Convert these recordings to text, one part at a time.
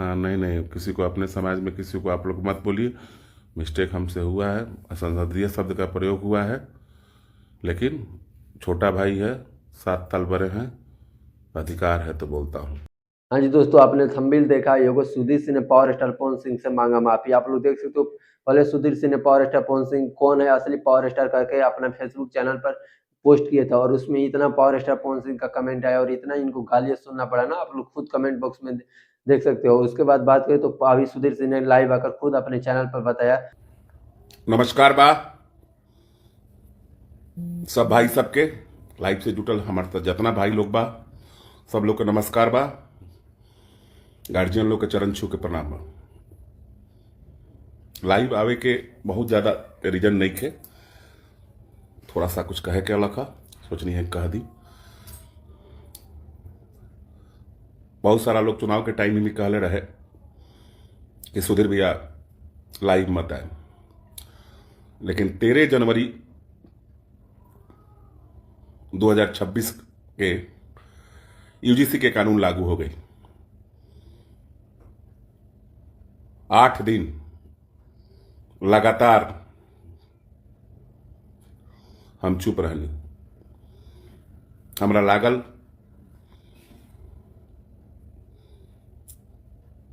हाँ, नहीं नहीं, किसी को अपने समाज में किसी को आप लोग मत बोलिए। मिस्टेक हमसे हुआ है, असंसदीय शब्द का प्रयोग हुआ है, लेकिन छोटा भाई है, 7 साल बड़े हैं, अधिकार है तो बोलता हूँ। हाँ जी दोस्तों, आपने थंबनेल देखा ही होगा, सुधीर सिंह ने पावर स्टार पवन सिंह से मांगा माफी। आप लोग देख सकते हो, पहले सुधीर सिंह ने पावर स्टार पवन सिंह कौन है असली पावर स्टार करके अपना फेसबुक चैनल पर पोस्ट किया था और उसमें इतना पावर स्टार पवन सिंह का कमेंट आया और इतना इनको गालियाँ सुनना पड़ा ना, आप लोग खुद कमेंट बॉक्स में देख सकते हो। उसके बाद बात करें तो अभी सुधीर सिंह ने लाइव आकर खुद अपने चैनल पर बताया। नमस्कार बा सब भाई सबके, लाइव से जुटल हमार त जितना भाई लोग बा, सब लोग के नमस्कार बा। गार्जियन लोग के चरण छू के प्रणाम बा। लाइव आवे के बहुत ज़्यादा रीजन नहीं खे, थोड़ा सा कुछ कहे के अलग सोचनी है, कह दी। बहुत सारा लोग चुनाव के टाइम में भी कहले रहे कि सुधीर भैया लाइव मत आए, लेकिन 13 जनवरी 2026 के यूजीसी के कानून लागू हो गई। 8 दिन लगातार हम चुप रहनी। हमरा लागल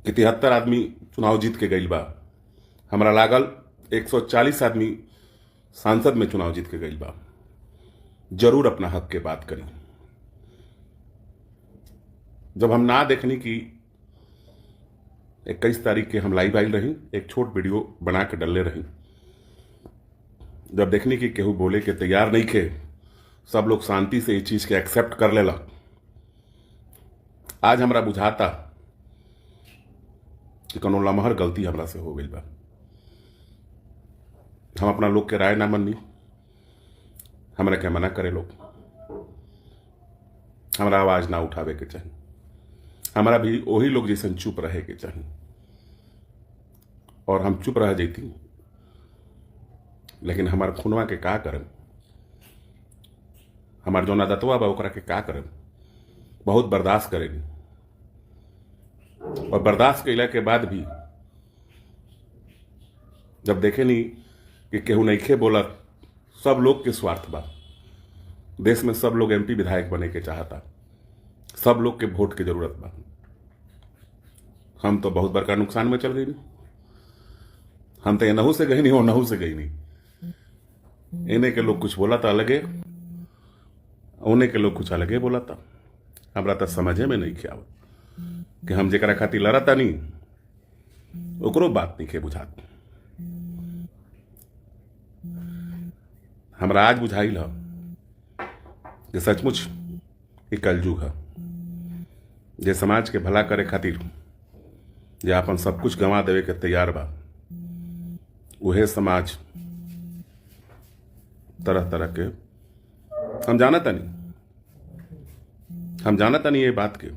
कि 73 आदमी चुनाव जीत के गईल बा, हमरा लागल 140 आदमी सांसद में चुनाव जीत के गईल बा, जरूर अपना हक के बात करी। जब हम ना देखनी कि 21 तारीख के हम लाइव आइल रही, एक छोट वीडियो बना के डलले रही। जब देखनी कि केहू बोले के तैयार नहीं खे, सब लोग शांति से इस चीज़ के एक्सेप्ट कर लेला, आज हमरा बुझाता कि कोनो लमहर गलती हमरा से हो गई बा। हम अपना लोग के राय ना मननी, हमरा के मना करे लोग, हमरा आवाज़ ना उठावे के चाही, हमारा भी वही लोग जैसन चुप रहे के चाही और हम चुप रह जैती। लेकिन हमार खुनवा के का करम, हमार जौन आदतवा बा ओकरा के का करम? बहुत बर्दाश्त करेनी और बर्दाश्त कैला के बाद भी जब देखे नी कि केहू नइखे बोलत, सब लोग के स्वार्थ बा देश में, सब लोग एमपी विधायक बने के चाहता, सब लोग के वोट के जरूरत बा। हम तो बहुत बड़का नुकसान में चल गई। हम तो एनहू से गई नहीं, ओनहू से गई नहीं। एने के लोग कुछ बोला था अलगे, ओने के लोग कुछ अलगे बोला था। हमरा तो समझे में नहीं आवत कि हम जेकरा खातिर लड़ता नहीं, ओकरो बात नहीं खे बुझात। हमरा आज बुझाइल ह कि सचमुच ई कलयुग है। जे समाज के भला करे खातिर जे अपन सब कुछ गंवा देवे के तैयार बा, उहे समाज तरह तरह के। हम जानता नहीं, हम जानता नहीं ये बात के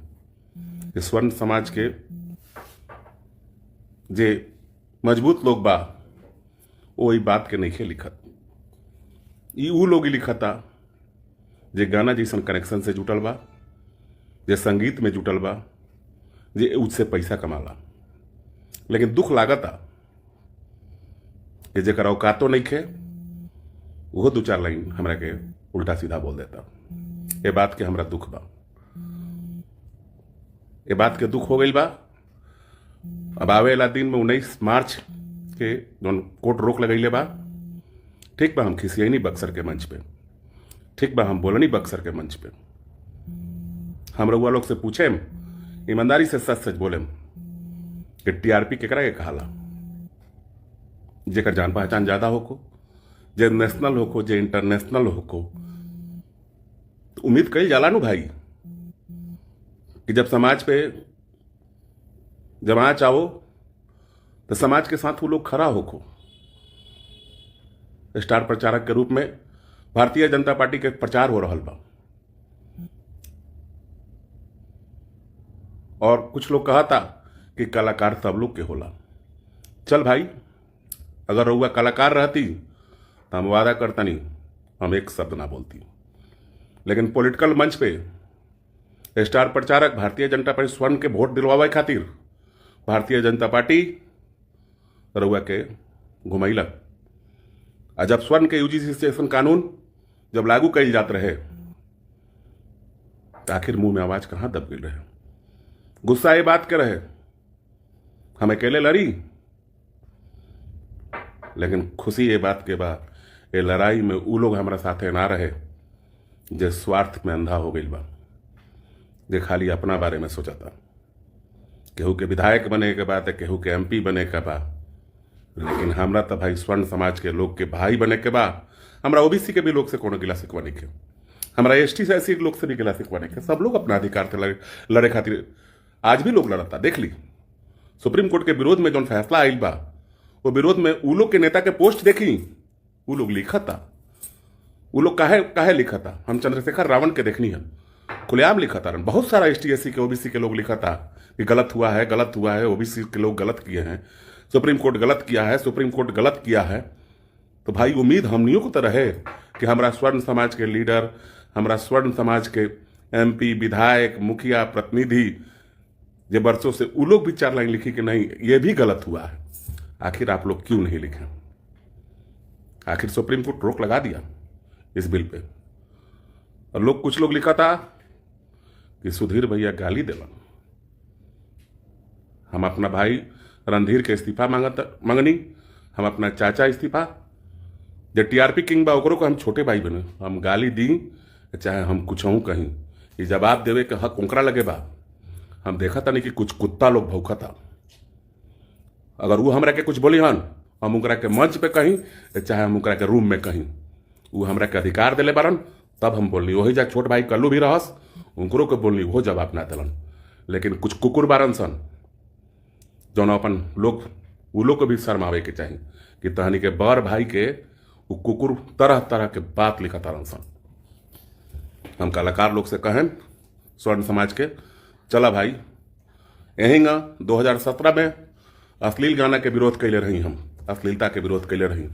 कि स्वर्ण समाज के जे मजबूत लोग बा, वो ई बात के नइखे लिखत। ई ऊ लोग ही लिखता जे गाना जैसन कनेक्शन से जुटल बा, जे संगीत में जुटल बा, जे उससे पैसा कमाला। लेकिन दुख लागता कि जेकर औकातो नइखे, उहो दू चार लाइन हमरा के उल्टा सीधा बोल देता। ये बात के हमरा दुख बा, ये बात के दुख हो गई बा। अब आवे वाला दिन में 19 मार्च के जौन कोर्ट रोक लगैले बा, ठीक बा, हम खिसियनी बक्सर के मंच पे, ठीक बा, हम बोलनी बक्सर के मंच पे। हम रउआ लोग से पूछेम, ईमानदारी से सच सच बोलेम कि टीआरपी केकरा के कहाला? जेकर जान पहचान ज्यादा होको, जे नेशनल होको, जे इंटरनेशनल होको। तो उम्मीद कईल जाला नु भाई कि जब समाज पे जब आँच आओ तो समाज के साथ वो लोग खड़ा होको। स्टार प्रचारक के रूप में भारतीय जनता पार्टी के प्रचार हो रहा बा और कुछ लोग कहा था कि कलाकार सब लोग के होला। चल भाई, अगर रउआ कलाकार रहती तो हम वादा करता नहीं, हम एक शब्द ना बोलती। लेकिन पॉलिटिकल मंच पे स्टार प्रचारक भारतीय जनता पार्टी स्वर्ण के वोट दिलवावे खातिर भारतीय जनता पार्टी रउआ के घुमैलक। आ जब स्वर्ण के यूजीसी जैसन कानून जब लागू कइल जात रहे तो आखिर मुंह में आवाज कहाँ दब गई रहे। गुस्सा ये बात के रहे हम अकेले लड़ी, लेकिन खुशी ये बात के बाद ये लड़ाई में उ लोग हमारा साथे ना रहे जे स्वार्थ में अंधा हो गई बा, जे खाली अपना बारे में सोचता। केहू के विधायक बने के बाद, केहू के एमपी बने के बा, लेकिन हमरा तो भाई स्वर्ण समाज के लोग के भाई बने के बा। हमरा ओबीसी के भी लोग से कोनो गिला शिकवा नहीं के, हमरा एसटी से एससी लोग से भी गिला शिकवा नहीं के। सब लोग अपना अधिकार से लड़े खातिर आज भी लोग लड़ता। देख ली सुप्रीम कोर्ट के विरोध में जौन फैसला आयल बा, वो विरोध में उ लोग के नेता के पोस्ट देखी, उ लोग लिखता, उ लोग काहे काहे लिखता। हम चंद्रशेखर रावण के देखनी है, खुलेआम लिखता रहन। बहुत सारा एस टी एस सी के ओबीसी के लोग लिखता कि गलत हुआ है, गलत हुआ है, ओबीसी के लोग गलत किए हैं, सुप्रीम कोर्ट गलत किया है, सुप्रीम कोर्ट गलत किया है। तो भाई उम्मीद हमनियों को तो रहे कि हमारा स्वर्ण समाज के लीडर, हमारा स्वर्ण समाज के एमपी, विधायक, मुखिया, प्रतिनिधि जे बरसों से उ लोग भी 4 लाइन लिखी कि नहीं ये भी गलत हुआ है। आखिर आप लोग क्यों नहीं लिखे? आखिर सुप्रीम कोर्ट रोक लगा दिया इस बिल पे। और लोग कुछ लोग लिखा था कि सुधीर भैया गाली देलन, हम अपना भाई रणधीर के इस्तीफा मांगत मंगनी, हम अपना चाचा इस्तीफा, जे टीआरपी किंग बा ओकरो को हम छोटे भाई बने, हम गाली दी चाहे हम कुछ कहीं, ये जवाब देवे के हक ओकरा लगे बा। हम देखा था नहीं कि कुछ कुत्ता लोग भौंका था, अगर वो हमरा के कुछ बोली हन हम ओकरा के मंच पे कहीं चाहे हम ओकरा के रूम में कहीं, वो हमरा के अधिकार दिले बारन तब हम बोलनी। वही जा छोट भाई कल्लू भी रहस, उनकरो के बोलनी, वो जवाब ना दिलन। लेकिन कुछ कुकुर बारन सन जौन अपन लोग, उ लोग को भी शर्मावे के चाही कि तहनी के बड़ भाई के उ कुकुर तरह तरह के बात लिखा तारन सन। हम कलाकार लोग से कहें स्वर्ण समाज के, चला भाई यहींगा 2017 में अश्लील गाना के विरोध कैले रही, हम अश्लीलता के विरोध कैले रही,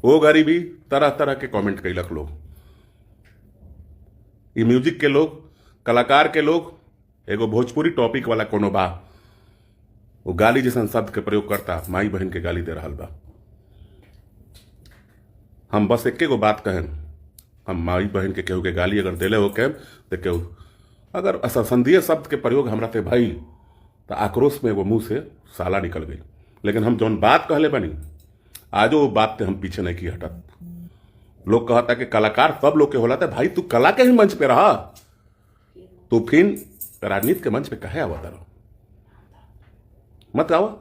ओ घड़ी भी तरह तरह के कमेंट कैलक लोग। ये म्यूजिक के लोग, कलाकार के लोग, एगो भोजपुरी टॉपिक वाला कोनो बा वो गाली जैसन शब्द के प्रयोग करता, माई बहन के गाली दे रहा बा। हम बस एके गो बात कहें, हम माई बहन के केहू के गाली अगर देले हो के तो केहू अगर असंदीय शब्द के प्रयोग हमरा ते भइल तो आक्रोश में वो मुंह से साला निकल गई। लेकिन हम जौन बात कहले बनी आजो वो बात ते हम पीछे नहीं की हटत। लोग कहता कि कलाकार सब लोग के होला, तो भाई तू कला के ही मंच पे रहा, तू फिर राजनीति के मंच पे कहे आवता रहो, मत आवा।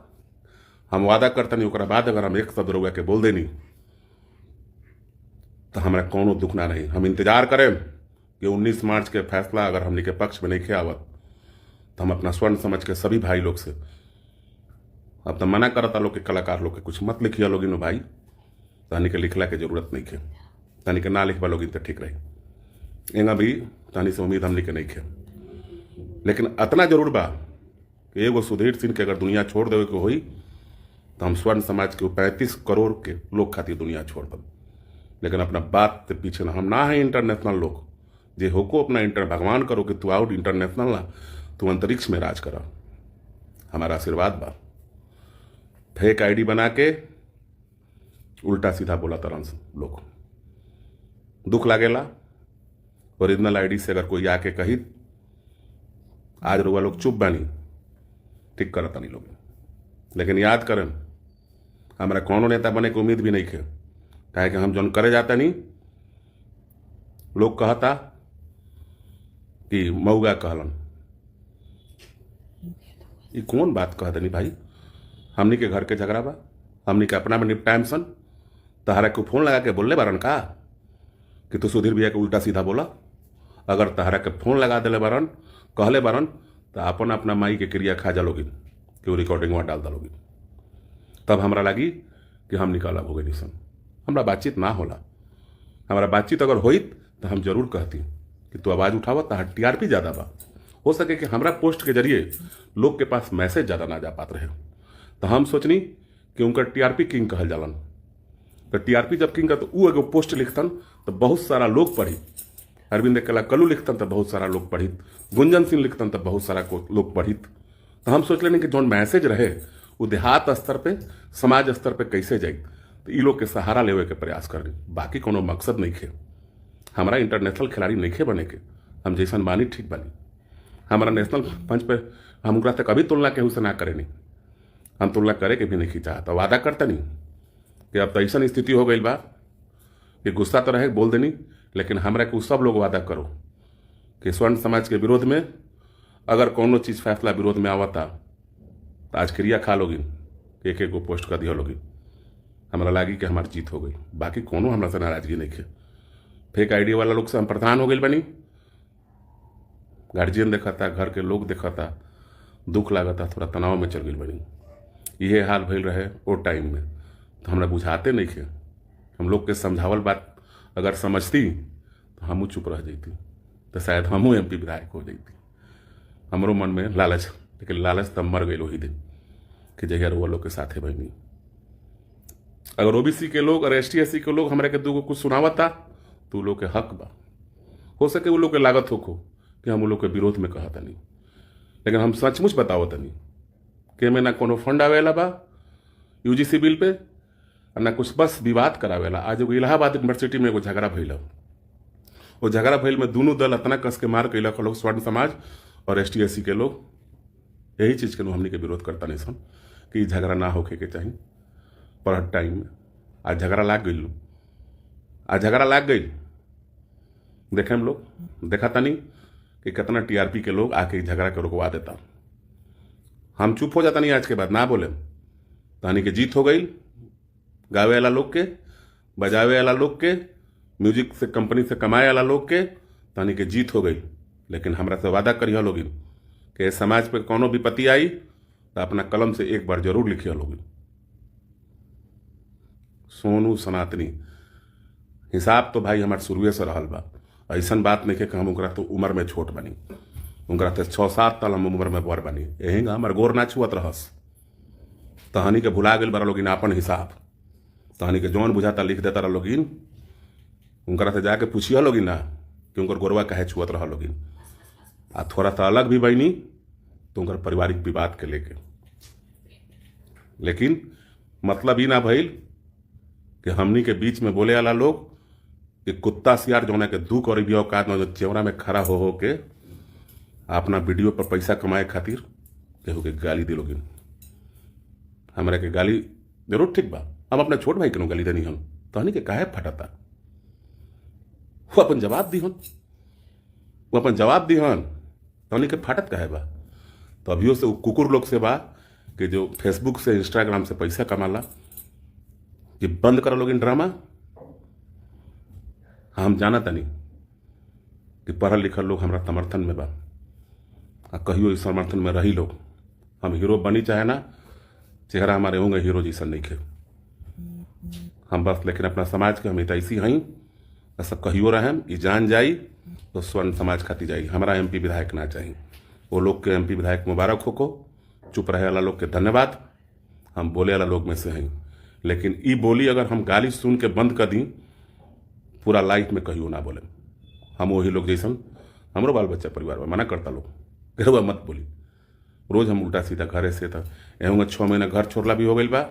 हम वादा करता नहीं, ओकरा बाद अगर हम एक शब्द रउआ के बोल देनी तो हमरा कोनो दुख ना रही। हम इंतजार करें कि 19 मार्च के फैसला अगर हमनी के पक्ष में नहीं आवत तो हम अपना स्वर्ण समझ के सभी भाई लोग से, अब तो मना करता लोग के कलाकार लोग के कुछ मत लिखिया लोगिन भाई, तहनी के लिखला के जरूरत नहीं खे, तहनी के ना लिखबा लोगिन तो ठीक रही। एंगा भी तहनी से उम्मीद हमनी के नहीं खे। लेकिन अतना जरूर बा कि एगो सुधीर सिंह के अगर दुनिया छोड़ देवे के होई तो हम स्वर्ण समाज के 35 करोड़ के लोग खातिर दुनिया छोड़ दब, लेकिन अपना बात से पीछे ना। हम ना है इंटरनेशनल लोग जे होको अपना इंटर, भगवान करो कि तू आउट इंटरनेशनल ना, तू अंतरिक्ष में राज करा, हमारा आशीर्वाद बा। फेक आईडी बना के उल्टा सीधा बोला तरन लोग, दुख लागेला। ओरिजिनल आईडी से अगर कोई आके कही आज रुआ लोग चुप बानी, ठीक करता नहीं लोग। लेकिन याद करें हमारा कोनो नेता बने के उम्मीद भी नहीं खे, काहे कि हम जौन करे जाता नहीं, लोग कहता कि मऊगा कहलन, ये कौन बात कह देनी भाई। हमनी के घर के झगड़ा बा, हमनी के अपना में निपटाएम सन। तहरा को फोन लगा के बोलले बारन का कि तू सुधीर भैया के उल्टा सीधा बोला? अगर तहरा के फोन लगा दिले बारन, कहले बारन, तो अपन अपना माई के क्रिया खा जालोगी कि वो रिकॉर्डिंग वहाँ डाल दलोगी, तब हमरा लगी कि हम निकालब हो गई सन। हमरा बातचीत ना होला, हमारा बातचीत अगर होइत तो हम जरूर कहती कि तू आवाज़ उठावा, तहार टीआरपी ज़्यादा बा। हो सके कि हमरा पोस्ट के जरिए लोग के पास मैसेज ज़्यादा ना जा पात रहे, तो हम सोचनी कि उनका टीआरपी किंग कहल जालन। तो टीआरपी जब किंग का तो उ एगो पोस्ट लिखतन तो बहुत सारा लोग पढ़ी, अरविंद कला कलू लिखतन तो बहुत सारा लोग पढ़ित, गुंजन सिंह लिखतन तो बहुत सारा लोग पढ़ित। तो हम सोच लेनी कि जौन मैसेज रहे वो देहात स्तर पे, समाज स्तर पे कैसे जाई, तो ई लोग के सहारा लेवे के प्रयास करनी। बाकी कोनो मकसद नहीं खे। हमारा इंटरनेशनल खिलाड़ी नहीं खे बने के, हम जैसन बानी ठीक बानी। हमारा नेशनल मंच पे हम ओकरा से कभी तुलना केहू से ना करेनी, हम तुलना करे के भी नहीं चाहता। वादा करता नहीं कि अब तो ऐसा स्थिति हो गई बा कि गुस्सा तो रहे बोल देनी, लेकिन हमरा के सब लोग वादा करो कि स्वर्ण समाज के विरोध में अगर कोनो चीज़ फैसला विरोध में आवता तो आज क्रिया खा लोगी, एक एक गो पोस्ट कर दिया लोगी, हमरा लागी कि हमारी जीत हो गई। बाकी कोनो हमरा से नाराजगी नहीं है। फेक आईडी वाला लोग से हम प्रधान हो गई बनी, गार्जियन देखता, घर के लोग देखता, दुख लागता, थोड़ा तनाव में चल गई बनी। इहे हाल भइल रहे ओ टाइम में, तो हमरा बुझाते नहीं खे। हम लोग के समझावल बात अगर समझती तो हमहूँ चुप रह जैती, तो शायद हमहूँ एमपी विधायक हो जैती। हमरो मन में लालच, लेकिन लालच तब मर गई वही दिन कि जहिया रुआ लोग के साथे बनी। अगर ओबीसी के लोग और एस टी के लोग हमरा के दूगो कुछ सुनावता तो उ लोग के हक बा, हो सके उ लोग के लागत होखो कि हम उ लोग के विरोध में कहतनी, लेकिन हम सचमुच बतावतनी कि एमे ना कोनो फंड आवेला बा यूजीसी बिल पे और ना कुछ, बस विवाद करावेला। आज एगो इलाहाबाद यूनिवर्सिटी में एगो झगड़ा भइल, वो झगड़ा भइल में दुनू दल इतना कस के मार कैलक लोग, स्वर्ण समाज और एस टी के लोग। यही चीज़ के हमनी के विरोध करता नहीं सन कि झगड़ा ना होखे के चाही पढ़त टाइम में। आज झगड़ा लाग गई, आज झगड़ा लाग गई, देखे हम लोग देखा तनी कि कितना टीआरपी के लोग आके झगड़ा के रुकवा देता। हम चुप हो जाता नहीं आज के बाद ना बोले, तहनी के जीत हो गई। गावे वाला लोग के, बजावे वाला लोग के, म्यूजिक से कंपनी से कमाए वाला लोग के तहनी के जीत हो गई। लेकिन हमरा से वादा करिए लोगिन कि समाज पे कोनो विपत्ति आई तो अपना कलम से एक बार जरूर लिखिए लोगिन। सोनू सनातनी हिसाब तो भाई हमारे शुरुए से रहल बा, ऐसन बात नहीं कि हम उनकरा तो उम्र में छोट बनी, उनकरा तो 6-7 साल हम उम्र में बड़ बनी, यही हमार गोर ना छुअत रहस। तहनी के भुला गई बड़ा लोगिन आपन हिसाब, तहनी के जौन बुझाता लिख देता रह लोगिन। उनकरा से जाके पूछिए लोगिन ना कि उनकर गोरवा काहे छुअत रह लोगिन। आ थोड़ा सा अलग भी बनी तो उनकर पारिवारिक विवाद के लेके, लेकिन मतलब ई ना भइल कि हमनी के बीच में बोले वाला लोग कि कुत्ता सियार जौना के दू कौड़ी भी औकात न, चेवरा में खड़ा हो हो के अपना वीडियो पर पैसा कमाए खातिर केहू के गाली दिलोगिन। हमरा के गाली जरूर ठीक बा, हम अपना छोट भाई के गाली देनी हम, तहनी के काहे फटता। वो अपन जवाब दीहन, वो अपन जवाब दीहन, तहनी के फटत काहे बा। तो अभियो से कुकुर लोग से बा कि जो फेसबुक से इंस्टाग्राम से पैसा कमाला कि बंद करो लोग ड्रामा। हम जाना तनी कि पढ़ल लिखल लोग हमरा समर्थन में बा, आ कहियो इस समर्थन में रही लोग। हम हीरो बनी चाहे ना, चेहरा हमारे होंगे हीरो जैसा नहीं खे हम बस, लेकिन अपना समाज के हम हितैषी हई सब कहियो रहें। ई जान जाई तो स्वर्ण समाज खाती जाई, हमारा एमपी विधायक ना चाहिए। वो लोग के एमपी विधायक मुबारक हो को, चुप रहे वाला लोग के धन्यवाद, हम बोले वाला लोग में से हैं। लेकिन ई बोली अगर हम गाली सुन के बंद कर दी, पूरा लाइफ में कहियो ना बोले। हम वही लोग जैसन हमरो बाल बच्चा परिवार में मना करता लोग घरवा मत बोली, रोज हम उल्टा सीधा घरे से था एहूँगा। 6 महीना घर छोड़ला भी हो गई बा,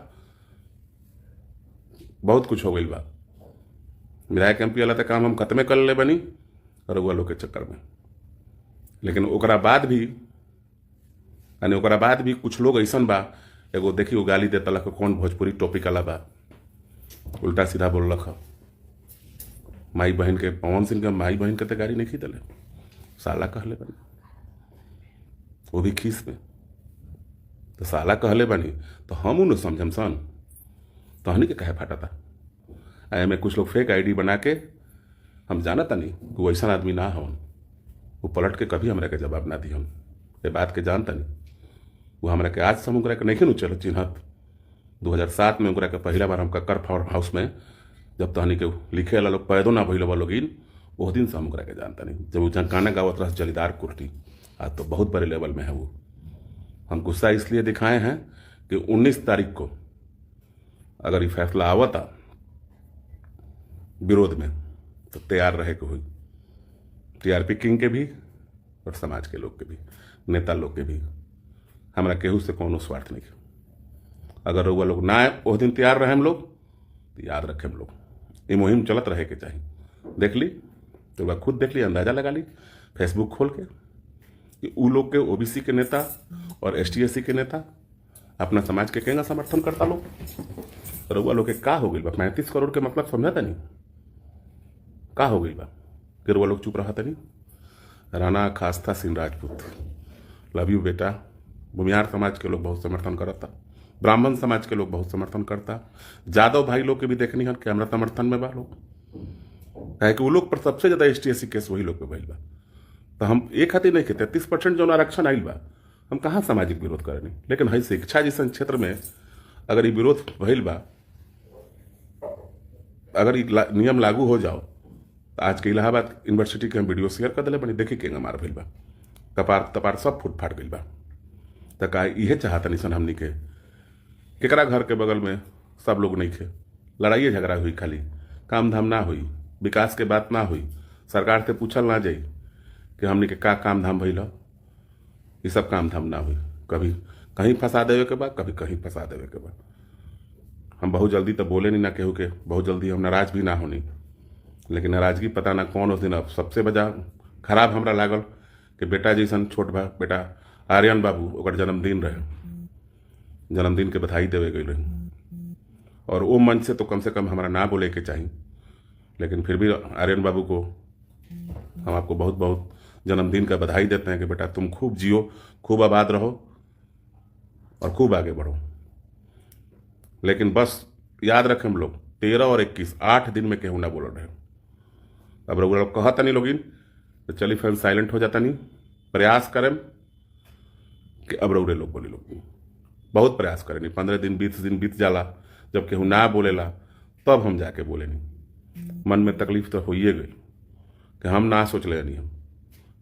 बहुत कुछ हो गई बा। विधायक एमपी वाला तो काम हम खत्मे कर ले बनी रउआ लोग के चक्कर में। लेकिन ओकरा बाद भी यानी ओकरा बाद भी कुछ लोग ऐसन बा, एगो देखी वो गाली देता लख कौन भोजपुरी टॉपिक वाला बा, उल्टा सीधा बोललक। माई बहन के, पवन सिंह के माई बहन के तो गाड़ी नहीं दिले, साला कहले बनी, वो भी खीस में तो साला कहले बनी, तो हम उन समझम सन तहनी के कहे फाटा था। एमे कुछ लोग फेक आईडी बना के, हम जानता नहीं कि वो ऐसा आदमी ना हवन, वो पलट के कभी हमरा के जवाब ना दी। हम ये बात के जानता नहीं, वो हमरा के आज से हम ओकरा के नहीं चलो चिन्हत। 2007 में ओकरा के पहला बार हम कक्कर फार्म हाउस में जब तहनी के लिखे वाला लोग पैदो ना भइल बा लोगिन, ओह दिन से हम ओकरा के जानता नहीं। जब वो गाना गावत रह जलीदार कुर्ती, आज तो बहुत बड़े लेवल में है वो। हम गुस्सा इसलिए दिखाए हैं कि 19 तारीख को अगर ये फैसला आवता विरोध में तो तैयार रहे के हुई, टीआरपी किंग के भी और समाज के लोग के भी, नेता लोग के भी। हमरा केहू से कोनो स्वार्थ नहीं। अगर रउआ लोग ना आए उस दिन तैयार रहे हम लोग, तो याद रखे हम लोग ये मुहिम चलत रहे के चाहिए। देख ली तो वह खुद देख ली, अंदाज़ा लगा ली फेसबुक खोल के कि उ लोग के ओबीसी के नेता और एसटी एससी के नेता अपना समाज के केंगा समर्थन करता लोग। रउआ लोग के का हो गई बा? 35 करोड़ के मतलब समझा नहीं का हो गई बा कि रउआ लोग चुप रहा तनी। राणा खास्ता सिंह राजपूत, लव you बेटा। भूमिहार समाज के लोग बहुत समर्थन करता, ब्राह्मण समाज के लोग बहुत समर्थन करता, जादव भाई लोग के भी देखनी हन कि हमरा समर्थन में बा लोग, काहे कि वो लोग पर सबसे ज़्यादा एसटी एससी केस वही लोग पे भइल बा। तो हम एक खातिर नहीं कि 33% जौन आरक्षण आइल बा हम कहाँ सामाजिक विरोध करनी, लेकिन हई शिक्षा जैसन क्षेत्र में अगर ये विरोध भइल बा, अगर ये नियम लागू हो जाओ तो आज के इलाहाबाद यूनिवर्सिटी के हम वीडियो शेयर कर दिले बनी, देखी केंगा मार भइल बा, कपार तपार सब फूट फाट गइल बा। तो का इहे चाहतनी सन हमनी के केकरा घर के बगल में सब लोग नहीं थे, लड़ाइए झगड़ा हुई, खाली काम धाम ना हुई, विकास के बात ना हुई, सरकार से पूछल ना जाई कि हमनी के का काम धाम भइल, ये सब काम धाम ना हुई। कभी कहीं फंसा देवे के बाद, कभी कहीं फंसा देवे के बाद। हम बहुत जल्दी तो बोले नहीं ना केहू के, बहुत जल्दी हम नाराज़ भी ना होनी, लेकिन नाराज़गी पता ना कौन उस दिन अब सबसे बजा खराब हमरा लागल कि बेटा जैसन छोट बा बेटा आर्यन बाबू, ओकर जन्मदिन रहे, जन्मदिन के बधाई देवे गई रही और वो मंच से तो कम से कम हमारा ना बोले के चाहिए, लेकिन फिर भी आर्यन बाबू को हम आपको बहुत बहुत जन्मदिन का बधाई देते हैं कि बेटा तुम खूब जियो, खूब आबाद रहो और खूब आगे बढ़ो। लेकिन बस याद रखें हम लोग 13 और 21 8 दिन में केहू ना बोल रहे। अब रउआ लोग कहता नहीं लोगिन तो चली फिर साइलेंट हो जाता नहीं, प्रयास करें कि अब रउरे लोग बोले लोग बहुत प्रयास करें नहीं, 15 दिन 20 दिन बीत जाला, जब केहू ना बोलेला तब हम जाके बोले नहीं। मन में तकलीफ तो होइए गई कि हम ना सोच ले नहीं हम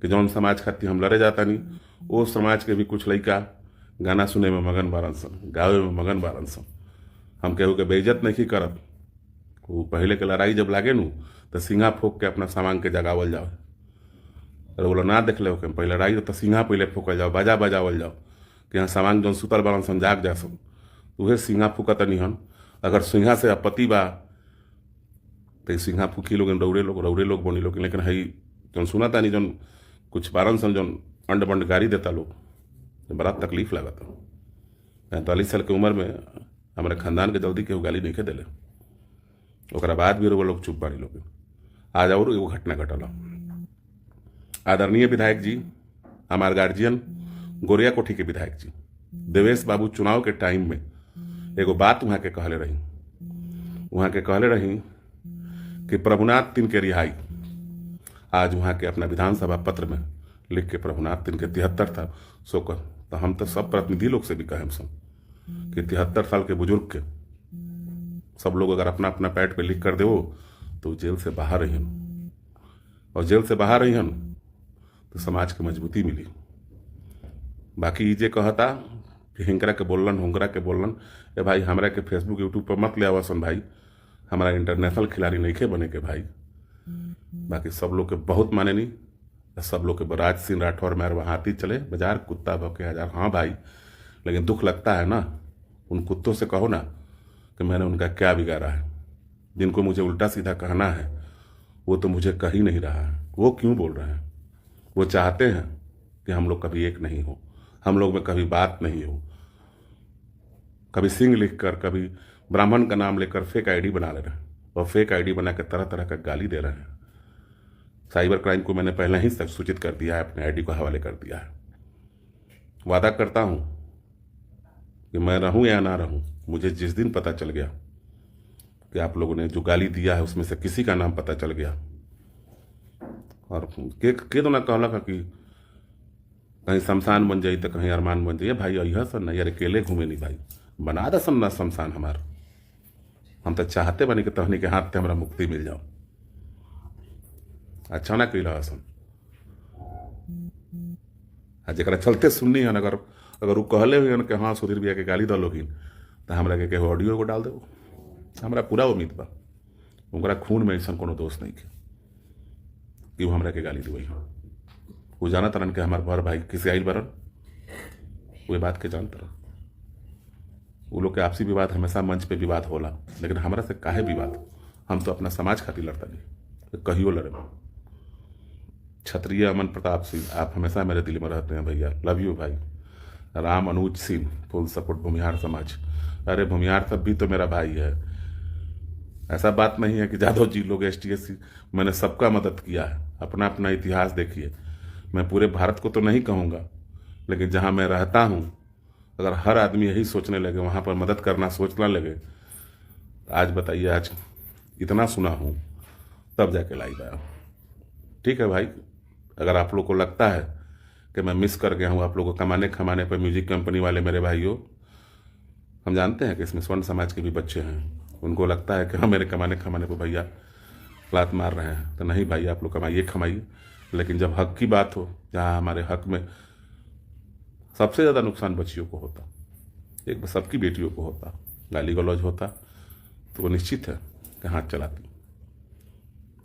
कि जौन समाज खातिर हम लड़े जाता नहीं वो समाज के भी कुछ लड़का गाना सुने में मगन बारन सन, गावे में मगन बारन सन। हम केहू के बेइज्जत नहीं करत, वो पहले के लड़ाई जब लागे नू तो सिंगा फूक के अपना सामान के जगावल जाओ। अरे बोलो ना देख ले पहले लड़ाई तो सिंगा पहले फूकल जाओ, बाजा बजावल जाओ कि यहाँ सामान जौन सुतल बारन सन जाग जा सन, उहे सिंगा फूकत नहीं हन। अगर सिंगा से आपत्ति बा तो सिंगा फूकी लोग रौरे लोग बनी लोग, लेकिन हई जौन सुना तानी जौन कुछ बारन सन जौन अंड बंड गारी देता लोग, तो बड़ा तकलीफ लागत। 45 साल के उम्र में हमारे खानदान के जल्दी केहू गाली नहीं दिले, ओकरा बाद भी वो लोग चुप बानी लोग। आज और एगो घटना घटल। आदरणीय विधायक जी, हमारे गार्जियन गोरिया कोठी के विधायक जी देवेश बाबू चुनाव के टाइम में एगो बात वहाँ के कहले रही, वहाँ के कहले रही कि प्रभुनाथ तिन के रिहाई, आज वहाँ के अपना विधानसभा पत्र में लिख के प्रभुनाथ तिन के 73 था सो कर, तो हम तो सब प्रतिनिधि लोग से भी कहें सब कि 73 साल के बुजुर्ग के सब लोग अगर अपना अपना पैड पे लिख कर दो तो जेल से बाहर रही, और जेल से बाहर रही तो समाज के मजबूती मिली। बाकी जे कहता कि हिंकरा के बोलन हुंकरा के बोलन, ए भाई हमरा के फेसबुक यूट्यूब पर मत ले आवासन भाई, हमारा इंटरनेशनल खिलाड़ी नहीं खे बने के भाई। बाकी सब लोग के बहुत माने नहीं, सब लोग के राज सिंह राठौर मेहर हाथी चले बाजार कुत्ता भौंके हजार। हाँ भाई, लेकिन दुख लगता है ना उन कुत्तों से कहो ना कि मैंने उनका क्या बिगाड़ा है, जिनको मुझे उल्टा सीधा कहना है वो तो मुझे कह ही नहीं रहा है, वो क्यों बोल रहे हैं? वो चाहते हैं कि हम लोग कभी एक नहीं हो, हम लोग में कभी बात नहीं हो, कभी सिंह लिखकर कभी ब्राह्मण का नाम लेकर फेक आईडी बना ले रहे हैं और फेक आईडी बना के तरह तरह का गाली दे रहे हैं। साइबर क्राइम को मैंने पहले ही सूचित कर दिया है, अपने आईडी को हवाले कर दिया है। वादा करता हूँ कि मैं रहूँ या ना रहूँ, मुझे जिस दिन पता चल गया कि आप लोगों ने जो गाली दिया है उसमें से किसी का नाम पता चल गया, और के तो ना कहला कि कहीं शमशान बन जाई तो कहीं अरमान बन जाइए भाई, अह सन ना यार अकेले घूमे नहीं भाई, बना दे सन ना शमशान हमार, हम तो चाहते बनी कि तहनी के हाथ से हमारा मुक्ति मिल जाओ। अच्छा ना कैला सन आ जरा चलते सुननी हन, अगर अगर वो कहले हुई कि हाँ सुधीर भैया के गाली दलोगिन तो हमरा के केहू ऑडियो को डाल देबो, हमरा पूरा उम्मीद बा उनकरा खून में ऐसा कोनो दोष नहीं के कि वो हमरा के गाली देवई। वो जाना तरन के हमार बड़ भाई किसे आइल बरन, वो बात के जानते रहो। वो लोग के आपसी विवाद हमेशा मंच पे विवाद होला, लेकिन हमरा से काहे विवाद? हम तो अपना समाज खातिर लड़ता नहीं, तो कहियो लड़े। क्षत्रिय अमन प्रताप सिंह, आप हमेशा मेरे दिल में रहते हैं भैया, लव you भाई। राम अनुज सिंह, फुल सपोर्ट भूमिहार समाज। अरे भूमिहार सब भी तो मेरा भाई है, ऐसा बात नहीं है कि जादव जी लोग ST SC, मैंने सबका मदद किया है। अपना अपना इतिहास देखिए। मैं पूरे भारत को तो नहीं कहूँगा, लेकिन जहाँ मैं रहता हूँ अगर हर आदमी यही सोचने लगे, वहाँ पर मदद करना सोचना लगे, आज बताइए, आज इतना सुना हूँ तब जाके लाइव आया। ठीक है भाई, अगर आप लोग को लगता है कि मैं मिस कर गया हूँ आप लोग को कमाने खमाने पर, म्यूजिक कंपनी वाले मेरे भाइयों, हम जानते हैं कि इसमें स्वर्ण समाज के भी बच्चे हैं, उनको लगता है कि हम मेरे कमाने खमाने पर भैया लात मार रहे हैं, तो नहीं भाई, आप लोग कमाइए खमाइए, लेकिन जब हक की बात हो, जहाँ हमारे हक में सबसे ज़्यादा नुकसान बच्चियों को होता, एक सबकी बेटियों को होता, गाली गलौज होता, तो वो निश्चित है कि हाथ चलाती,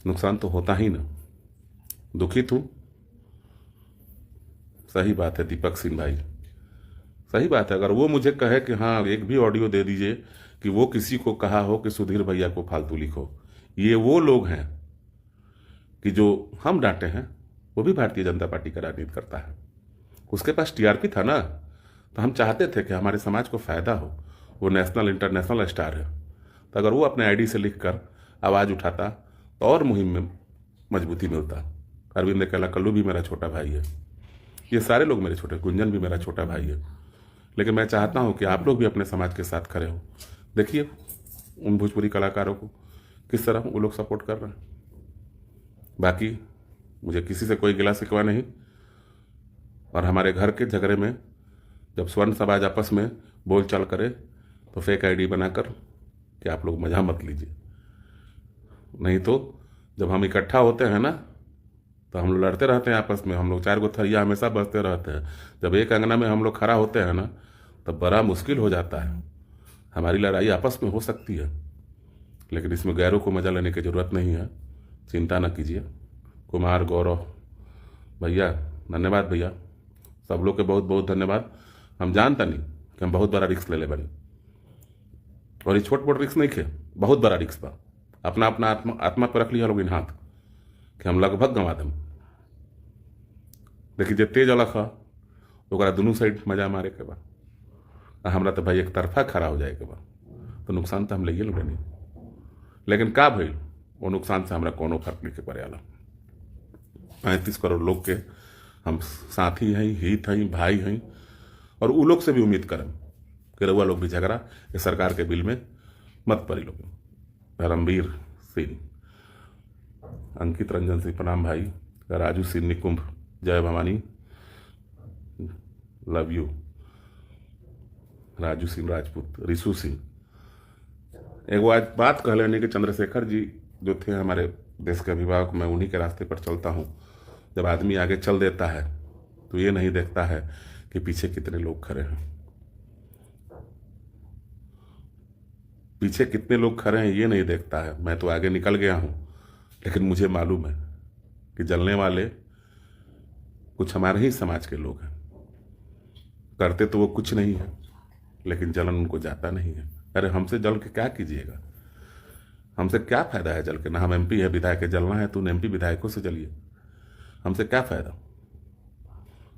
नुकसान तो होता ही ना। दुखित हूँ, सही बात है दीपक सिंह भाई, सही बात है। अगर वो मुझे कहे कि हाँ एक भी ऑडियो दे दीजिए कि वो किसी को कहा हो कि सुधीर भैया को फालतू लिखो, ये वो लोग हैं कि जो हम डांटे हैं वो भी भारतीय जनता पार्टी का राजनीति करता है। उसके पास टीआरपी था ना, तो हम चाहते थे कि हमारे समाज को फ़ायदा हो। वो नेशनल इंटरनेशनल स्टार है, तो अगर वो अपने आईडी से लिखकर आवाज़ उठाता तो और मुहिम में मजबूती मिलता। अरविंद कला कल्लू भी मेरा छोटा भाई है, ये सारे लोग मेरे छोटे, गुंजन भी मेरा छोटा भाई है, लेकिन मैं चाहता हूँ कि आप लोग भी अपने समाज के साथ खड़े हो। देखिए उन भोजपुरी कलाकारों को किस तरह वो लोग सपोर्ट कर रहे हैं। बाकी मुझे किसी से कोई गिला शिकवा नहीं, और हमारे घर के झगड़े में जब स्वर्ण समाज आपस में बोलचाल करे तो फेक आईडी बनाकर कि आप लोग मज़ा मत लीजिए, नहीं तो जब हम इकट्ठा होते हैं ना तो हम लोग लड़ते रहते हैं आपस में, हम लोग चार गो थरिया हमेशा बजते रहते हैं। जब एक अंगना में हम लोग खड़ा होते हैं ना तब बड़ा मुश्किल हो जाता है। हमारी लड़ाई आपस में हो सकती है, लेकिन इसमें गैरों को मज़ा लेने की ज़रूरत नहीं है, चिंता न कीजिए। कुमार गौरव भैया धन्यवाद भैया, सब लोग के बहुत बहुत धन्यवाद। हम जानता नहीं कि हम बहुत बड़ा रिस्क ले ले बनी, और ये छोट मोट रिस्क नहीं खे, बहुत बड़ा रिस्क बा। अपना अपना आत्मा आत्मा पर रख लिया लोग इन हाथ कि हम लगभग गंवा दम। देखिए जे तेज अलग है ओकरा दुनू साइड मजा मारे के बा, आ हमरा तो भाई एक तरफा खड़ा हो जाए के बा, तो नुकसान तो हम लइए लोग नहीं। लेकिन का भइल वो नुकसान से हमरा कोनो फर्क नहीं पड़े वाला। 35 करोड़ लोग के हम साथी हैं, हित हैं, भाई हैं, और उ लोग से भी उम्मीद करम कि रउआ लोग भी झगड़ा ये सरकार के बिल में मत पड़ी लोग। धर्मवीर सिंह, अंकित रंजन सिंह प्रणाम भाई, राजू सिंह निकुंभ जय Bhavani love you, Raju Singh Rajput, Rishu Singh. एगो आज बात कह लेने कि चंद्रशेखर जी जो थे हमारे देश के अभिभावक, मैं उन्हीं के रास्ते पर चलता हूँ। जब आदमी आगे चल देता है तो ये नहीं देखता है कि पीछे कितने लोग खड़े हैं, पीछे कितने लोग खड़े हैं ये नहीं देखता है। मैं तो आगे निकल गया हूँ, लेकिन मुझे मालूम है कि जलने वाले कुछ हमारे ही समाज के लोग हैं। करते तो वो कुछ नहीं है, लेकिन जलन उनको जाता नहीं है। अरे हमसे जल के क्या कीजिएगा, हमसे क्या फ़ायदा है जल के? ना हम एमपी है विधायक है, जलना है तो उन एमपी विधायकों से जलिए, हमसे क्या फ़ायदा।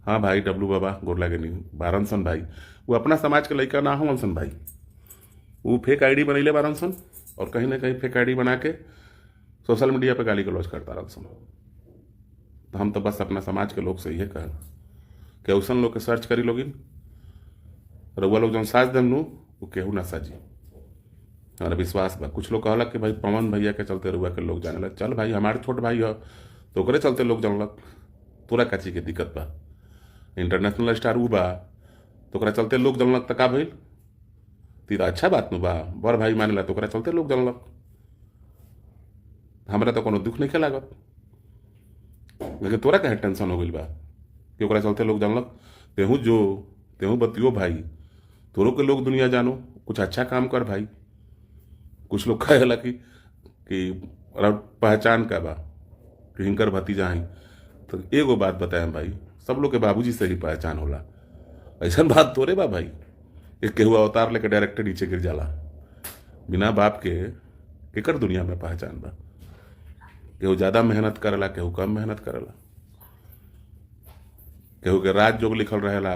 हाँ भाई डब्लू बाबा गोर लागे नहीं बारन सन भाई, वो अपना समाज के लड़का ना हो सन भाई, वो फेक आईडी बनैले बारन सन, और कहीं ना कहीं फेक आईडी बना के सोशल मीडिया पे गाली गलौज करता रहा सन। तो हम तो बस अपना समाज के लोग से ये कहें कि औसन लोग के सर्च करी लोगिन, रउआ लोग जौन साज देम नू वो केहू ना साजी, हमारा विश्वास बा। कुछ लोग कहलक कि भाई पवन भैया के चलते रउआ के लोग जाने लग, चल भाई हमारे छोट भाई है तो ओकरे चलते लोग जानलक, तोरा काची के दिक्कत बा? इंटरनेशनल स्टार उ बा तो ओकरा चलते लोग जानलक त का भइल? तो ई अच्छा बात नु बा, बड़ भाई मानेला तो ओकरा चलते लोग जानलक, हमरा तो कोनो दुख नहीं लागत। लेकिन तोरा काहे टेंशन हो गइल बा कि ओकरा चलते लोग जानलक? तेहू जो तेहू बतियो भाई, तोरो के लोग दुनिया जानो, कुछ अच्छा काम कर भाई। कुछ लोग कहेला कि पहचान का बा कि हिंकर भतीजा हैं, तो एगो बात बताएं भाई, सब लोग के बाबूजी से ही पहचान होला। ऐसा बात तोरे बा भाई, एक केहू अवतार लेके डायरेक्टर नीचे गिर जाला। बिना बाप के केकर दुनिया में पहचान बा? केहू ज़्यादा मेहनत करेला, केहू कम मेहनत करेला, केहू के राज जोग लिखल रहेला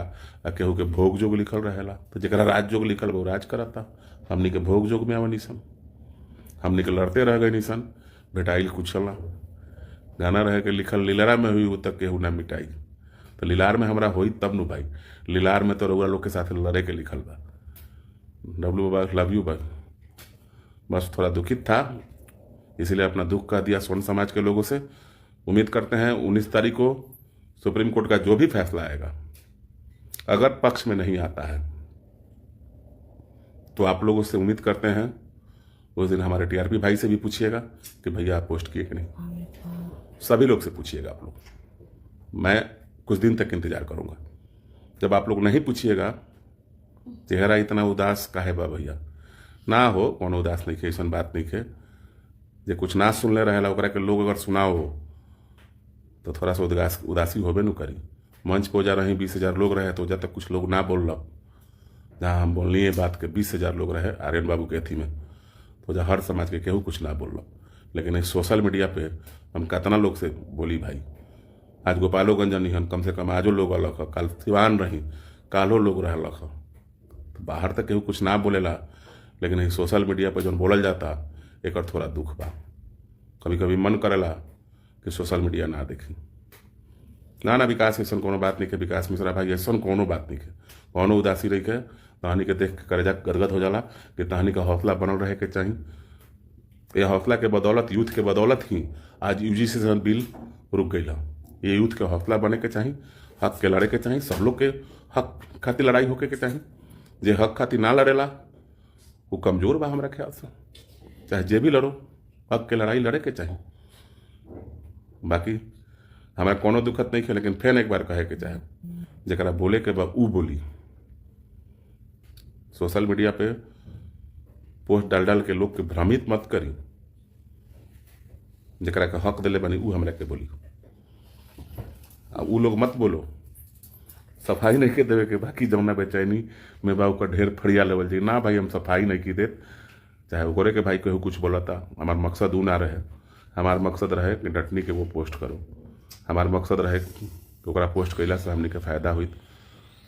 आ केहू के भोग जोग लिखल रहेला। तो जरा राज जोग लिखल बा राज करता, हमनी के भोग जोग में आवनी सन, हमनी के लड़ते रह गई सन, भेटाइल कुछ ना। गाना रहे के लिखल लीलरा में हुई तक केहू ना मिटाई, तो लीलार में हमरा होई तब नु भाई, लीलार में तो रउआ लोग के साथ लड़े के लिखल बा। डब्लू बाबा लव you भाई, बस थोड़ा दुखित था इसलिए अपना दुख कह दिया स्वर्ण समाज के लोगों से। उम्मीद करते हैं 19 तारीख को सुप्रीम कोर्ट का जो भी फैसला आएगा, अगर पक्ष में नहीं आता है तो आप लोगों से उम्मीद करते हैं उस दिन हमारे टीआरपी भाई से भी पूछिएगा कि भैया आप पोस्ट किए कि नहीं, सभी लोग से पूछिएगा आप लोग। मैं कुछ दिन तक इंतजार करूंगा, जब आप लोग नहीं पूछिएगा चेहरा इतना उदास काहे बा भैया, ना हो कोनो उदास नहीं खे, ऐसा बात नहीं खे। जे कुछ ना सुनले रहेला ओकरा के लोग अगर सुनाओ तो थोड़ा सा उदासी होबे न करी। मंच पर जा रही 20,000 लोग रहे तो जब तक कुछ लोग ना बोल, जहाँ हम बोलनी बात के 20,000 लोग रहे आर्यन बाबू के अथी में, तो जहाँ हर समाज के केहू कुछ ना बोल। लेकिन सोशल मीडिया पे हम कितना लोग से बोली भाई, आज गोपालोगंज नहीं हन, कम से कम आजो लोग अलग ह, काल सिवान रही, कालो लोग रहलक ह, तो बाहर तक केहू कुछ ना बोलेला। लेकिन सोशल मीडिया पर जौन बोलल जाता एक थोड़ा दुख बा। कभी कभी मन करेला कि सोशल मीडिया ना देखी। ना ना विकास ऐसा कोनो बात नहीं के, विकास मिश्रा भाई ऐसा कोनो बात नहीं के, कोनो उदासी रही के तहनी के देख के करेजा गदगद हो जाला कि तहनी का हौसला बनल रहे के चाही। ये हौसला के बदौलत, यूथ के बदौलत ही आज यूजीसी से बिल रुक गई। ये यूथ के हौसला बने के चाही, हक के लड़े के चाही, सब लोग के हक खातिर लड़ाई होके के चाही। जे हक खातिर ना लड़ेला वो कमजोर बा हमरा ख्याल से, चाहे जे भी लड़ो हक के लड़ाई लड़े के चाही। बाकी हमारा कोनो दुखत नहीं है, लेकिन फिर एक बार कहे के चाहे जरा बोले के बा ऊ बोली। सोशल मीडिया पे पोस्ट डाल डाल के लोग के भ्रमित मत करी, जरा के हक दिले बनी ऊ हमरा के बोली, आ ऊ लोग मत बोलो। सफाई नहीं के देवे के बाकी जमुना बेचैनी में बा ओकर ढेर फरिया लेवल जी ना भाई, हम सफाई नहीं की देत, चाहे ओकरे के भाई केहू कुछ बोलता। हमार मकसद ऊ ना रहे, हमार मकसद रहे कि डटनी के वो पोस्ट करो, हमार मकसद रहे कि ओकरा पोस्ट कैला से हमनी के फायदा हुई।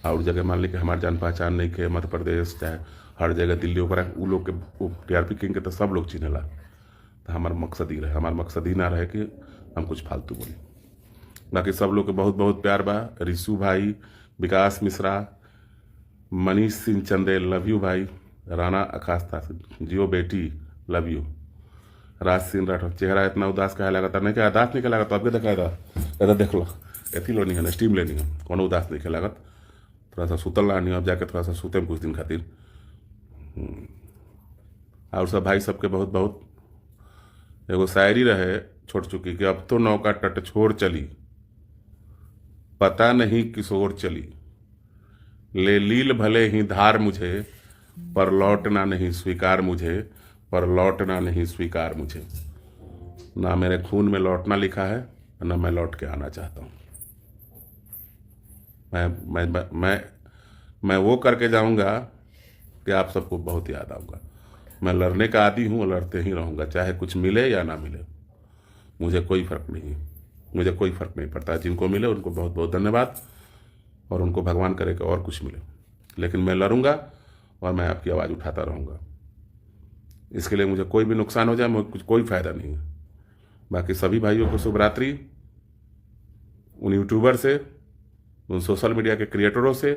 और जगह मान ली कि हमार जान पहचान नहीं के, मध्य प्रदेश चाहे हर जगह दिल्ली, ओकरा ऊ लोग के टीआरपी किंग के तो सब लोग चिन्हला। तो हमार मकसद ही रहे, हमार मकसद ही ना रहे कि हम कुछ फालतू बोली। बाकी सब लोग के बहुत बहुत प्यार बा। रिशु भाई, विकास मिश्रा, मनीष सिंह चंदेल लव you भाई, राणा अखास्ता जियो बेटी love you, Raj Singh Rathore चेहरा इतना उदास काहे लागता, नहीं क्या उदास नहीं लागत, आपके देखा था देख लो एथी लेनी है स्टीम लेनी है, कोनो उदास नहीं लागत, थोड़ा सा सुतल ना अब जाके थोड़ा सा सुते कुछ दिन खातिर। और सब भाई सबके बहुत बहुत। एगो शायरी रहे छोट चुकी कि अब तो नौका तट छोड़ चली, पता नहीं किस ओर चली, ले लील भले ही धार मुझे, पर लौटना नहीं स्वीकार मुझे, पर लौटना नहीं स्वीकार मुझे। ना मेरे खून में लौटना लिखा है, ना मैं लौट के आना चाहता हूँ। मैं मैं मैं मैं वो करके जाऊँगा कि आप सबको बहुत याद आऊँगा। मैं लड़ने का आदी हूँ, लड़ते ही रहूँगा, चाहे कुछ मिले या ना मिले, मुझे कोई फ़र्क नहीं, मुझे कोई फ़र्क नहीं पड़ता। जिनको मिले उनको बहुत बहुत धन्यवाद, और उनको भगवान करे कि और कुछ मिले, लेकिन मैं लड़ूंगा और मैं आपकी आवाज़ उठाता रहूँगा। इसके लिए मुझे कोई भी नुकसान हो जाए, मुझे कुछ कोई फ़ायदा नहीं है। बाकी सभी भाइयों को शुभरात्रि। उन यूट्यूबर से, उन सोशल मीडिया के क्रिएटरों से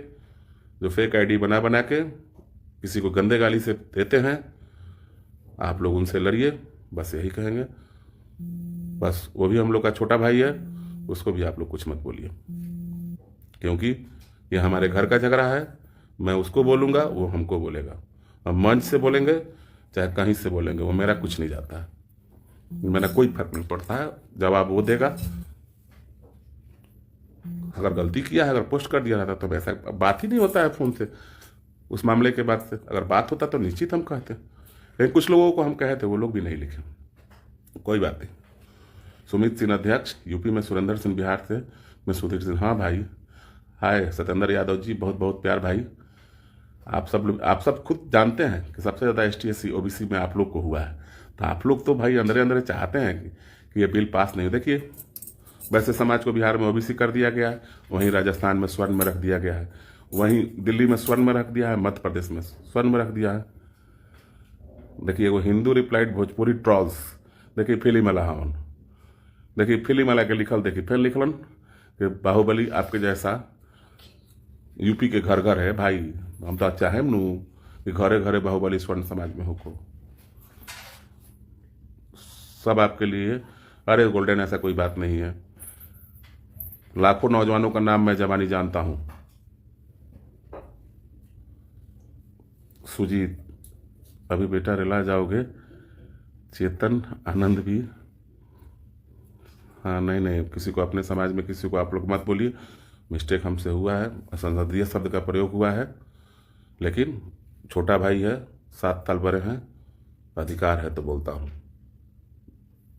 जो फेक आईडी बना बना के किसी को गंदे गाली से देते हैं, आप लोग उनसे लड़िए, बस यही कहेंगे। बस वो भी हम लोग का छोटा भाई है, उसको भी आप लोग कुछ मत बोलिए, क्योंकि ये हमारे घर का झगड़ा है। मैं उसको बोलूँगा, वो हमको बोलेगा। हम मंच से बोलेंगे चाहे कहीं से बोलेंगे, वो मेरा कुछ नहीं जाता है, मेरा कोई फर्क नहीं पड़ता है। जवाब वो देगा। अगर गलती किया है, अगर पोस्ट कर दिया रहता तो ऐसा बात ही नहीं होता है फ़ोन से उस मामले के बाद से। अगर बात होता तो निश्चित हम कहते, लेकिन कुछ लोगों को हम कहे थे, वो लोग भी नहीं लिखे। कोई बात नहीं। सुमित सिंह अध्यक्ष यूपी में, सुरेंद्र सिंह बिहार से, मैं सुधीर सिंह। हाँ भाई, हाय सत्येंद्र यादव जी, बहुत बहुत प्यार भाई। आप सब खुद जानते हैं कि सबसे ज़्यादा ST SC OBC में आप लोग को हुआ है, तो आप लोग तो भाई अंदरे अंदरे चाहते हैं कि ये बिल पास नहीं हो। देखिए वैसे समाज को बिहार में ओबीसी कर दिया गया है, वहीं राजस्थान में स्वर्ण में रख दिया गया है, वहीं दिल्ली में स्वर्ण में रख दिया है, मध्य प्रदेश में स्वर्ण में रख दिया है। देखिए वो हिंदू रिप्लाइड भोजपुरी ट्रॉल्स, देखिए फिल्म वाला हवन, देखिए फिल्म वाला के लिखल, देखिए फिर लिखलन कि बाहुबली आपके जैसा यूपी के घर घर है भाई, हम तो चाहे नू कि घरे घरे बाहुबली स्वर्ण समाज में हो को सब आपके लिए। अरे गोल्डन ऐसा कोई बात नहीं है, लाखों नौजवानों का नाम मैं जबानी जानता हूँ। सुजीत अभी बेटा रिला जाओगे, चेतन आनंद भी, हाँ नहीं नहीं, किसी को अपने समाज में किसी को आप लोग मत बोलिए, मिस्टेक हमसे हुआ है, असंसदीय शब्द का प्रयोग हुआ है, लेकिन छोटा भाई है, 7 साल बड़े हैं, अधिकार है तो बोलता हूँ।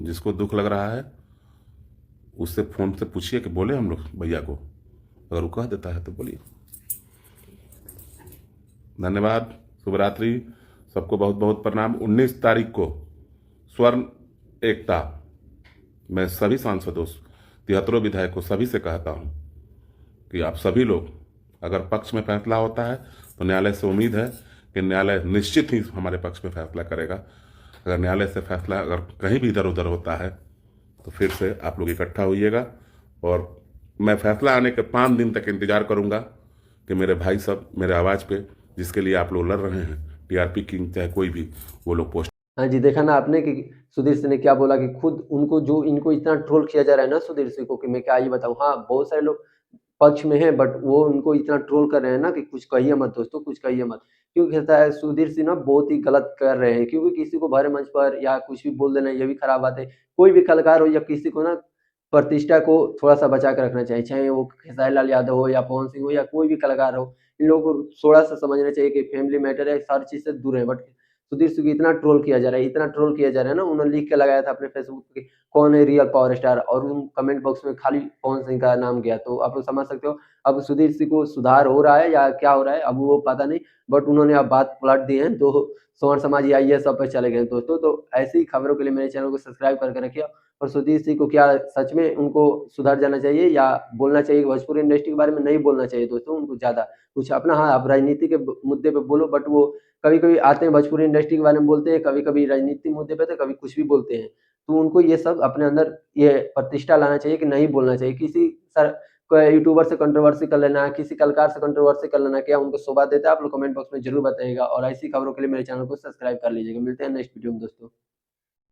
जिसको दुख लग रहा है उससे फ़ोन से पूछिए कि बोले हम लोग भैया को, अगर वो कह देता है तो बोलिए। धन्यवाद, शुभरात्रि, सबको बहुत बहुत प्रणाम। 19 तारीख को स्वर्ण एकता, मैं सभी सांसदों, 73 विधायकों, सभी से कहता हूँ कि आप सभी लोग अगर पक्ष में फैसला होता है तो न्यायालय से उम्मीद है कि न्यायालय निश्चित ही हमारे पक्ष में फैसला करेगा। अगर न्यायालय से फैसला अगर कहीं भी इधर उधर होता है तो फिर से आप लोग इकट्ठा होइएगा, और मैं फैसला आने के 5 दिन तक इंतज़ार करूंगा कि मेरे भाई सब मेरे आवाज़ पे, जिसके लिए आप लोग लड़ रहे हैं, टीआरपी किंग चाहे कोई भी, वो लोग पोस्ट। हाँ जी, देखा ना आपने कि सुधीर सिंह ने क्या बोला कि खुद उनको जो इनको इतना ट्रोल किया जा रहा है ना सुधीर सिंह को कि मैं क्या ही बताऊँ। हाँ, बहुत सारे लोग पक्ष में हैं बट वो उनको इतना ट्रोल कर रहे हैं ना कि कुछ कहिए मत दोस्तों, कुछ कहिए मत। क्योंकि होता है सुधीर सिंह ना बहुत ही गलत कर रहे हैं, क्योंकि किसी को भरे मंच पर या कुछ भी बोल देना ये भी खराब बात है। कोई भी कलाकार हो या किसी को ना प्रतिष्ठा को थोड़ा सा बचा के रखना चाहिए, चाहे वो खेसारी लाल यादव हो या पवन सिंह हो या कोई भी कलाकार हो। इन लोगों को थोड़ा सा समझना चाहिए कि फैमिली मैटर है, सारी चीज़ से दूर है। बट सुधीर सिंह को इतना ट्रोल किया जा रहा है, इतना ट्रोल किया जा रहा है ना, उन्होंने लिख के लगाया था अपने फेसबुक पे कौन है रियल पावर स्टार, और उन कमेंट बॉक्स में खाली पवन सिंह का नाम गया। तो आप लोग समझ सकते हो अब सुधीर सिंह को सुधार हो रहा है या क्या हो रहा है अब वो पता नहीं, बट उन्होंने अब बात पलट दी है तो स्वर्ण समाज या ये सब पर चले गए दोस्तों। तो ऐसी खबरों के लिए मेरे चैनल को सब्सक्राइब करके रखिए। और सुधीर सिंह को क्या सच में उनको सुधर जाना चाहिए या बोलना चाहिए भोजपुरी इंडस्ट्री के बारे में नहीं बोलना चाहिए दोस्तों उनको ज़्यादा कुछ अपना। हाँ, आप राजनीति के मुद्दे पे बोलो, बट वो कभी-कभी आते हैं भोजपुरी इंडस्ट्री के बारे में बोलते हैं, कभी-कभी राजनीति मुद्दे पे, तो कभी कुछ भी बोलते हैं। तो उनको ये सब अपने अंदर ये प्रतिष्ठा लाना चाहिए कि नहीं बोलना चाहिए। किसी सर यूट्यूबर से कंट्रोवर्सी कर लेना, किसी कलाकार से कंट्रोवर्सी कर लेना, क्या उनको शोभा देता है? आप लोग कमेंट बॉक्स में जरूर बताइएगा। और ऐसी खबरों के लिए मेरे चैनल को सब्सक्राइब कर लीजिएगा। मिलते हैं नेक्स्ट वीडियो में दोस्तों।